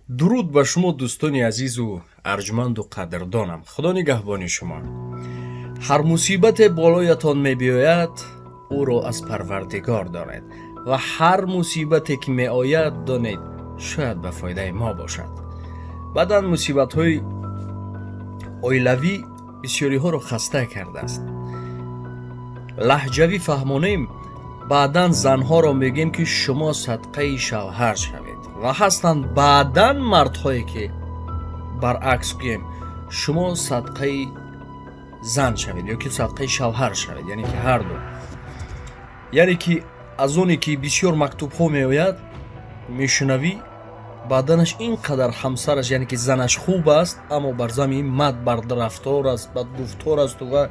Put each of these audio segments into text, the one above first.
Дуруд ба шумо, дӯстони азизу арҷманду қадрдонам. Худо нигаҳбони шумо. Ҳар мусибате болоятон мебиёяд, ӯро аз Парвардигор донед ва ҳар мусибате ки меояд, донед, шояд ба фоидаи мо бошад. Баъдан мусибатҳои оилавӣ бисёриҳоро хаста кардааст. Лаҳҷавӣ фаҳмонем, баъдан занҳоро мегӯем, ки шумо садқаи шавҳар шавед, ва ҳастанд баъдан мардҳое, ки баръакс гӯем, шумо садқаи зан шавед ё ки садқаи шавҳар шавед, яъне ки ҳарду. Яъне ки аз оне ки бисёр мактубҳо меояд, мешунавӣ, баъданаш ин қадар ҳамсараш, яъне ки занаш хуб аст, аммо бар замин мад бадрафтор аст, бадгуфтор асту ва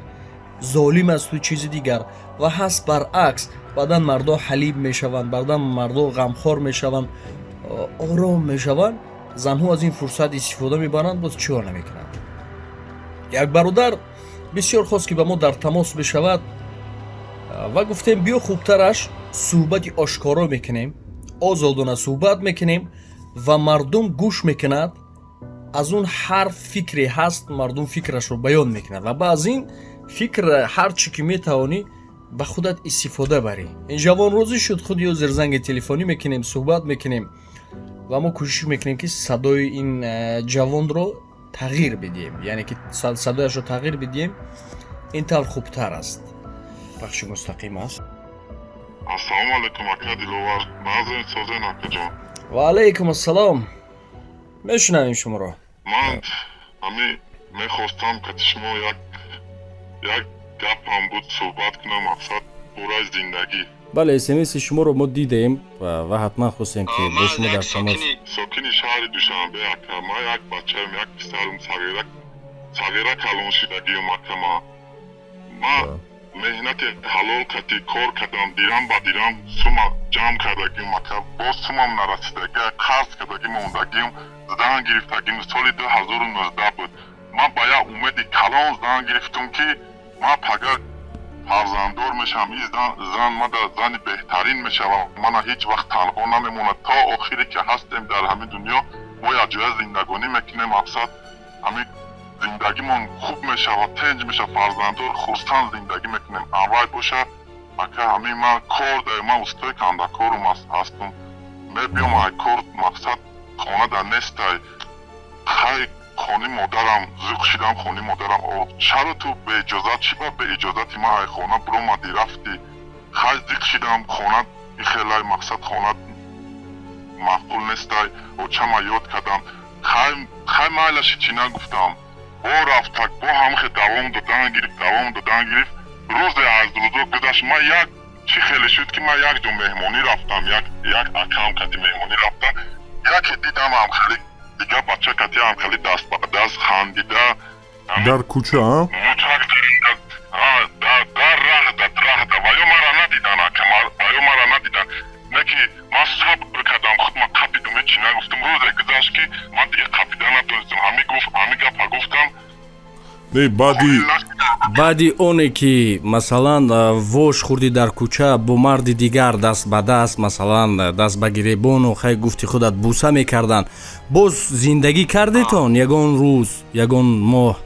золим асту чизи дигар. Ва ҳаст баръакс, баъдан мардо ҳалим мешаванд, баъдан мардо ғамхор мешаванд, ором мешаванд. Занҳо аз ин фурсат истифода мебаранд, боз чиҳо намекунанд. Як бародар бисёр хост, ки ба мо дар тамос бишавад, ва гуфтем, биё, хубтараш суҳбати ошкоро мекунем, озодона суҳбат мекунем ва мардум гӯш мекунад. Аз он ҳар фикре ҳаст, мардум фикрашро баён мекунад ва баъз ин фикр ҳар чӣ ки метавонӣ, ба худат истифода барӣ. Ин ҷавон розӣ шуд. Худ ё зирзанги телефонӣ мекунем, суҳбат мекунем ва мо кӯшиш мекунем, ки садои ин ҷавонро тағйир бидиҳем, яъне ки садояшро тағйир бидиҳем, ин тавр хубтар аст. Пахши мустақим аст. Ассалому алайкум, ака Диловар, нағзен, созен, акаҷон? Ва алайкум ассалом, мешунавем шуморо. Ман ҳами мехостам кати шумо як як гапам буд, суҳбат кунам, мақсад бораи зиндагӣ. Бале, смси шуморо мо дидем ва ҳатман хостем, ки бо шумо дар тамос. Сокини шаҳри Душанбе, ака. Ман як бачаам, як писарам, сағира сағира калон шидагиам, ака. Ма меҳнати ҳалол кати кор кардам, дирам ба дирам сума ҷамъ кардагиам, ака. Боз сумам нарасидага, қарз кардагӣ мондагиам. Зан гирифтагим, соли 2019 буд. Ман ба як умеди калон зан гирифтам, ки ман пага фарзанддор мешавам, ин зан мада зани беҳтарин мешавам, мана ҳеҷ вақт танҳо намемонад, то охире ки ҳастем дар ҳамин дунё мо якҷоя зиндагонӣ мекунем, мақсад ҳамин зиндагимон хуб мешавад, тинҷ мешавад, фарзанддор, хурсанд зиндагӣ мекунем. Аввал боша, ака, ҳамин ман кор да, ман устои кандакорум ҳастум. Мебиём ай кор, мақсад хона да нестай. Хай, хони модарам зуқ шидам, хони модарам: «Чаро ту беиҷозат, чӣ ба беиҷозати ман ай хона биромадӣ, рафтӣ?» Хай, зиқ шидам, хона ихелай, мақсад хона маъқул нестай. Очама ёд кардам. Хай, хай, майлаши, чӣ нагуфтам. Бо рафтак, бо ҳамхе давом додан гирифт, давом додан гирифт. Рӯзе аз рӯзо гузашт, ман як чӣ хеле шуд, ки ман як ҷо меҳмонӣ рафтам, як акам кати меҳмонӣ рафтам, яке дидам, ҳамхели дигар бача кати ҳамхели даст ба даст хандида. Дар кӯча? Мучак дар раҳда, раҳда. Ва ё мара надидан, ака, ва ё мара надидан. Не ки ман сабр кардам, худма қапидум, ҳечи нагуфтам. Рӯзе гузашт, ки ман дига қапида надонистам. Ҳами гуфт, ҳами гапа гуфтам. Не, баъди Баъди оне ки, масалан, вош хӯрдӣ дар кӯча бо марди дигар даст ба даст, масалан, даст ба гиребону, хай, гуфти худат, буса мекарданд, боз зиндагӣ кардетон ягон рӯз, ягон моҳ?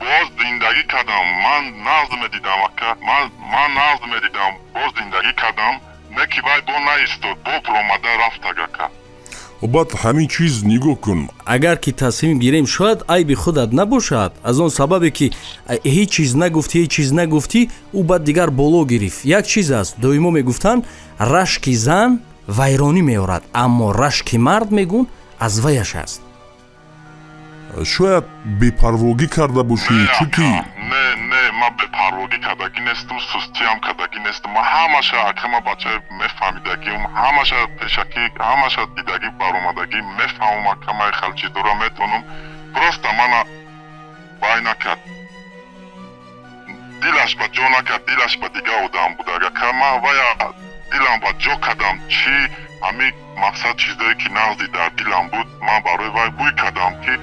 Боз зиндагӣ кардам. Ман нағз медидам, ака, ман нағз медидам. Боз зиндагӣ кардам, не ки вай бо наистод, бо биромада рафтаг, ака. Баъд ҳамин чиз, нигоҳ кун. Агар ки тасмим гирем, шояд айби худат набошад, аз он сабабе ки ҳеҷ чиз нагуфтӣ, ҳеҷ чиз нагуфтӣ, ӯ баъд дигар боло гирифт. Як чиз аст, доимо мегуфтанд, рашки зан вайронӣ меорад, аммо рашки мард, мегӯн, аз ваяш аст. Шояд бепарвогӣ карда бошӣ, чунки Не, не, ман бепарвогӣ кардагӣ нестам, сустиам кардагӣ нестам. Ман ҳамаша, ака, ман бачаи мефаҳмидагиам, ҳамаша пешакӣ, ҳамаша дидагӣ, баромадагӣ, мефаҳмам, ака. Ман хел чизоро метонам. Просто мана вай накард, дилаш ба ҷо накард, дилаш ба дигар одам буд, ака. Ман вая дилам ба ҷо кардам. Чӣ ҳамин мақсад, чизое ки нағзи дар дилам буд, ман барои вай бӯй кардам, ки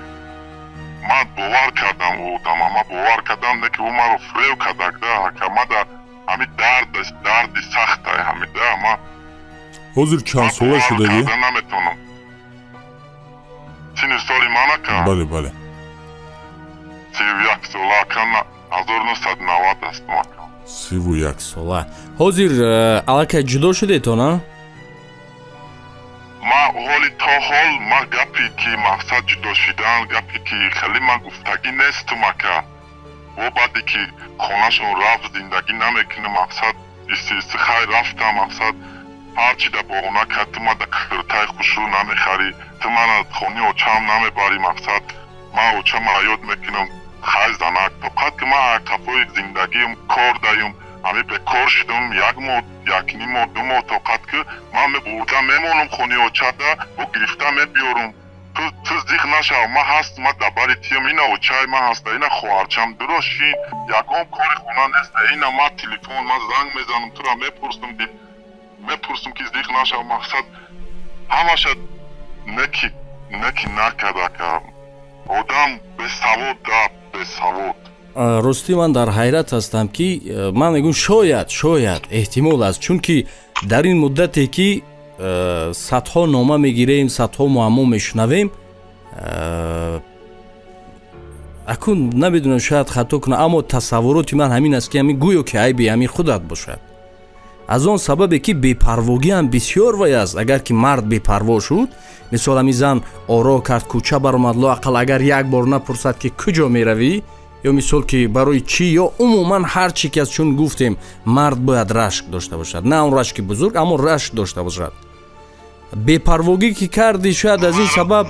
ман бовар кардам ӯ одама, ман бовар кардам, не ки ӯ маро фиреб кардак да, ака. Ма да ҳамин дард, дарди сахтай ҳамин да ма. Ҳозир чанд сола шудагӣ? Наметавонам. Синни соли ман, ака? Бале, бале. 31 сола, ака, 1990 астам, ака. 31 сола. Ҳозир аллакай ҷудо шудетон, а? Ман ҳоли то ҳол ман гапе ки мақсад ҷудо шидан, гапе ки хеле ман гуфтагӣ нестум, ака. Бо баъде ки хонашон рафт, зиндагӣ намекунам, мақсад исти хайр рафтам, мақсад ҳарчи да баҳона кард: ту ман да киртаи хушрӯ намехарӣ, ту мана хони очаам намебарӣ. Мақсад ман очама ёд мекунам. Хай, занак, тоқат ки, ман қафои зиндагиам кор даюм, ҳами бекор шудум, як моҳ, якним моҳ, 2 моҳ тоқат ки, ман мебурда мемонам хони очада, бо гирифта мебиёрум. Ту зиқ нашав, ман ҳаст, ман дар бари тиям, ина очаи ман ҳаста, ина хоҳарчам, дуро шин, ягон кори хона неста, ина ман телефон, ман занг мезанам, тура мепурсам, мепурсам ки зиқ нашав. Мақсад ҳамаша неки неки накард, ака, одам бесавод да, бесавод. Ростӣ, ман дар ҳайрат ҳастам, ки ман мегӯм, шояд эҳтимол аст, чунки дар ин муддате ки садҳо нома мегирем, садҳо муаммо мешунавем, акун намедонам, шояд хато кунам, аммо тасаввуроти ман ҳамин аст, ки ҳамин гӯё ки айби ҳамин худат бошад, аз он сабабе ки бепарвогиам бисёр вай аст. Агар ки мард бепарво шуд, мисол, ҳамин зан оро кард, кӯча баромад, лоақал агар як бор напурсад, ки куҷо меравӣ, ё мисол ки барои чӣ, ё умуман ҳар чӣ ки аст, чун гуфтем, мард бояд рашк дошта бошад, на он рашки бузург, аммо рашк дошта бошад. Бепарвогӣ ки кардӣ, шояд аз ин сабаб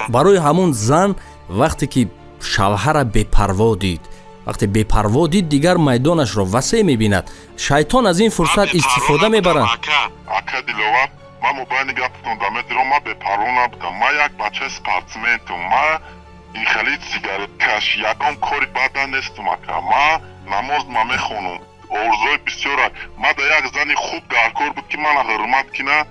барои ҳамон зан, вақте ки шавҳара бепарво дид, вақте бепарво дид, дигар майдонашро васеъ мебинад. Шайтон аз ин фурсат истифода мебарад. Ака Диловар, ман мобайни гаптон да медирам, ман бепарво набудам. Ман як бачаи спортсментум, ман ин хеле сигареткаш, ягон кори бада нестум, ака. Ман намоз ма мехонам, орзуи бисёра. Ман да як зани хуб даркор буд, ки мана ҳурмат кина,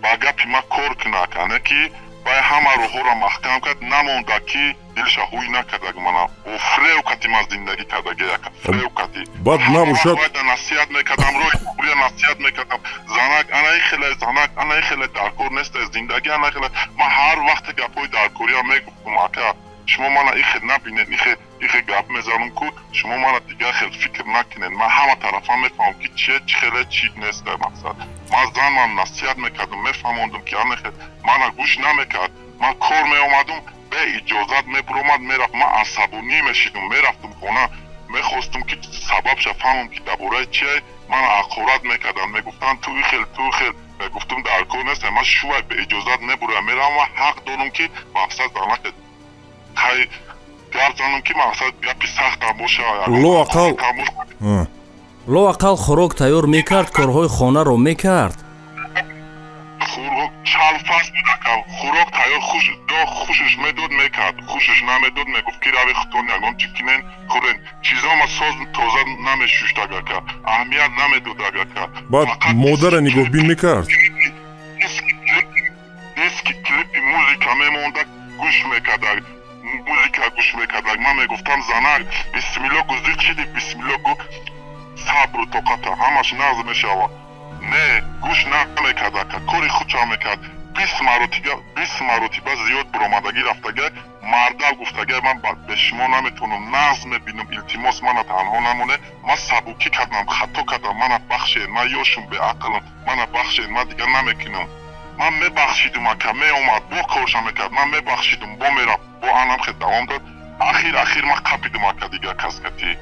ба гапи ман кор кина, ака. Не ки вай ҳама роҳҳоро маҳкам кард, намонда ки дилша ҳуй накардаг. Мана бо фрев кати ман зиндагӣ кардаги, ака, фрев кати. Баъд набошад. Насиҳат мекардам, роҳи туғрия насиҳат мекардам: занак, ана ин хеле, занак, ана ин хеле даркор нест зиндагӣ, ана хеле. Ман ҳар вақте гапҳои даркориам мегуфтум: ака, шумо мана ихе набинед, ихе ихе гап мезанам ку, шумо мана дигар хел фикр накунед, ман ҳама тарафа мефаҳмам, ки че чӣ хеле, чӣ нест. Мақсад ман занам насиҳат мекардам, мефаҳмондум, ки ана хел. Мана гӯш намекард. Ман кор меомадум, беиҷозат мебуромад, мерафт. Ман асабонӣ мешидум, мерафтум хона, мехостум, ки сабабша фаҳмам, ки дар бораи чие. Мана ҳақорат мекарданд, мегуфтанд: ту ихел, ту ихел. Мегуфтум: дар кор нест, ман шувай беиҷозат мебурам, меравам, ман ҳақ дорам, ки мақсад занаке хай гап занам, ки мақсад гапи сахтам боша. Лоақал Лоақал хӯрок тайёр мекард, корҳои хонаро мекард? Хӯрок чалфас буд, ака. Хӯрок тайёр хуш до хушаш медод, мекард, хушаш намедод, мегуфт, ки рави худтон ягон чӣ кинен, хӯрен. Чизома соз тоза намешуштаг, ака, аҳамият намедодаг, ака. Баъд модара нигоҳбин мекард? Диски, клипи музика мемонда, гӯш мекардаг, музика гӯш мекардаг. Ман мегуфтам: занак, бисмилло гу, зиқ шиди, бисмилло гу, сабру тоқата, ҳамаш нағз мешавад. Не, гӯш намекард, ака, кори худшам мекард. 20 маротиба, 20 маротиба зиёд буромадагӣ рафтага, мардав гуфтага: ман бе шумо наметавонам, нағз мебинам, илтимос, мана танҳо намоне, ман сабукӣ кардам, хато кардам, мана бахшед, ман ёшум, беақлам, мана бахшед, ман дигар намекунам. Ман мебахшидум, ака, меомад, бо корша мекард, ман мебахшидум, бо мерафт, бо анам хел давом дод. Ахир ахир ман қапидум, ака, дигар каскати.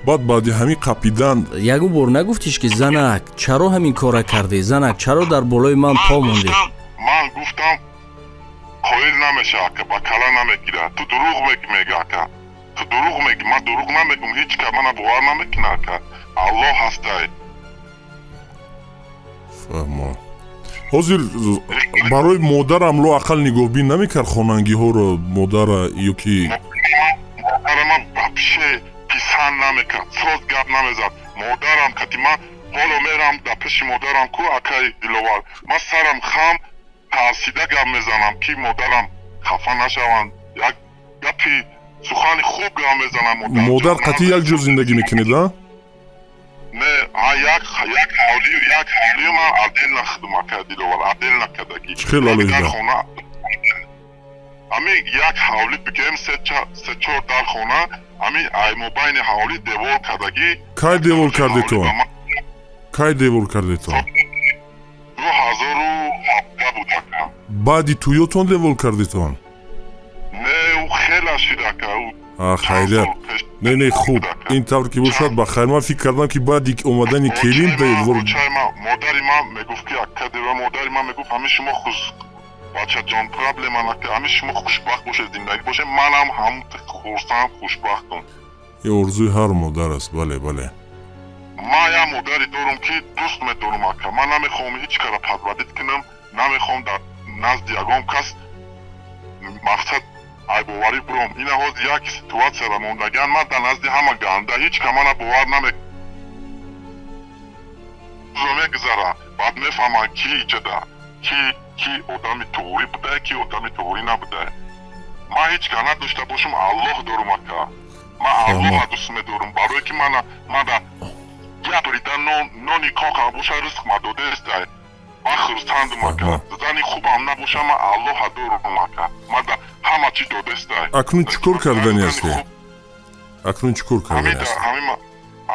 Баъд баъди ҳамин қапидан? Ягон бор нагуфтиш, ки занак, чаро ҳамин кора кардӣ, занак, чаро дар болои ман по мондӣ? Ман гуфтам, қоил намеша, ака, ба кала намегирад. Ту дурӯғ мегӣ, мега, ака, ту дурӯғ мегӣ. Ман дурӯғ намегум, ҳеҷ кас мана бовар намекуна, ака, Аллоҳ ҳастай. Фаҳмо. Ҳозир барои модарам лоақал нигоҳбин намекард хонангиҳоро, модара ё ки? Модарамам вообще писанд намекард, соз гап намезад модарам кати. Ман ҳоло мерам дар пеши модарам ку, акаи Диловар, ман сарам хам, тарсида гап мезанам, ки модарам хафа нашаванд. Як гапи сухани хуб гап мезанам. Модар қатъи як ҷо зиндагӣ мекунед, а? Не, як ҳавли, як ҳавли ман отдельно худум, ака Диловар, отдельно кадаги. Чӣ хел алоҳида? Хона ами як ҳавли бигем, се чор дар хона, ами ай мобайни ҳавли девор кадаги. Кай девор кардетон? Кай девор кардетон? 2017 буд, ака. Баъди тӯётон девор кардетон? Не, ӯ хела шид, ака. Хайрият. Не, не, хуб, ин тавр ки бошад, ба хайр. Ман фикр кардам, ки баъди омадани келин девор. Модари ман мегуфт, ки ака Диловар, модари ман мегуфт, ҳами шумо хуш, бачаҷон, проблема нака, ҳами шумо хушбахт бошед, зиндагӣ бошед, манам ҳам хурсанд, хушбахтам. Ин орзуи ҳар модар аст, бале, бале. Ман як модаре дорам, ки дӯст медорам, ака. Ман намехоҳам ҳеҷ кара подводить кунам, намехоҳам дар назди ягон кас мақсад айбоварӣ буром. Ина ҳозир як ситуатсияра мондагиан, ман дар назди ҳама ганда, ҳеҷ ка мана бовар намегузара. Баъд мефаҳманд, ки иҷода, ки одами туғрӣ будае, ки одами туғрӣ набудае. Ман ҳеҷ ка надошта бошам, Аллоҳ дорум, ака. Ман Аллоҳа дӯст медорам, барое ки мана як бирида нони кока боша, ризқ ма додестай. Ман хурсандам, ака. Зани хубам набоша, ман Аллоҳа дорум, ака. Мада ҳама чӣ додестай. Акнун чӣ кор кардани ҳастӣ? Акнун чӣ кор кардани ҳастӣ?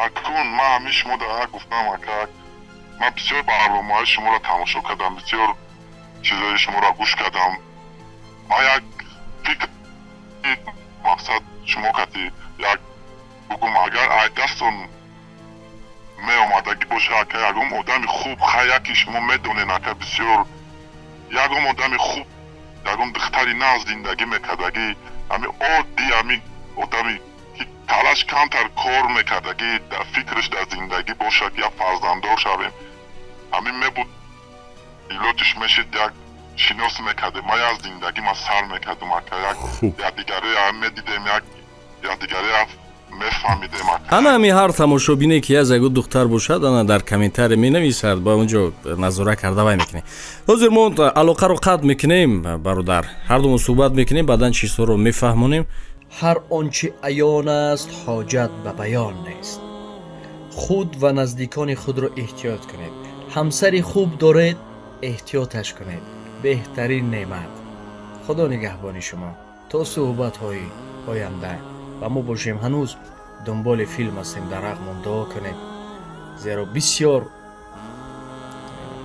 Акнун ман ҳамин шумо дар як гуфтам, ака, ман бисёр барномаҳои шуморо тамошо кардам, бисёр чизҳои шуморо гӯш кардам. Ман як фикр мақсад шумо кати як бугум, агар ай дастон меомадагӣ боша, ака, ягон одами хуб, хай, яки шумо медонед, ака, бисёр ягон одами хуб, ягон духтари нағз зиндагӣ мекардагӣ, ами оддӣ, ами одами ки талаш камтар кор мекардагӣ, дар фикраш дар зиндагӣ боша, ки як фарзанддор шавем, ҳамин мебуд, илоҷиш мешид, як шинос мекардем, ман як зиндагӣ ман сар мекардам, ака, як якдигаре медидем, як якдигаре мефаҳмидем, ака. Ана ҳами ҳар тамошобине, ки аз ягон духтар бошад, ана дар комментарий менависад, ба онҷо назора карда вай мекунем. Ҳозир мо алоқаро қатъ мекунем, бародар, ҳардумон суҳбат мекунем, баъдан чизҳоро мефаҳмонем. Ҳар он чи аён аст, ҳоҷат ба баён нест. Худ ва наздикони худро эҳтиёт кунед. Ҳамсари хуб доред, эҳтиёташ кунед, беҳтарин неъмат. Худо нигаҳбони шумо то суҳбатҳои оянда. Ва мо бошем, ҳанӯз дунболи филм ҳастем, дар ҳаққмон дуо кунед, зеро бисёр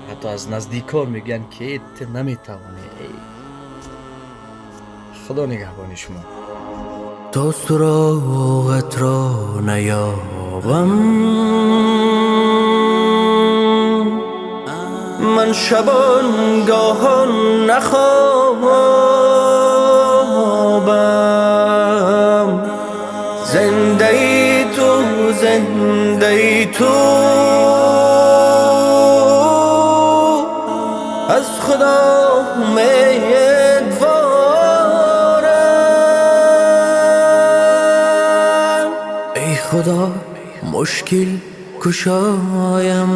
ҳатто аз наздикон мегӯянд, ки ту наметавонӣ. Худо нигаҳбони шумо. То суроғатро наёбам, ман шабонгоҳон нахобам. Зиндаи ту, зиндаи ту, аз Худо умедворам. Эй Худо, мушкил кушоям.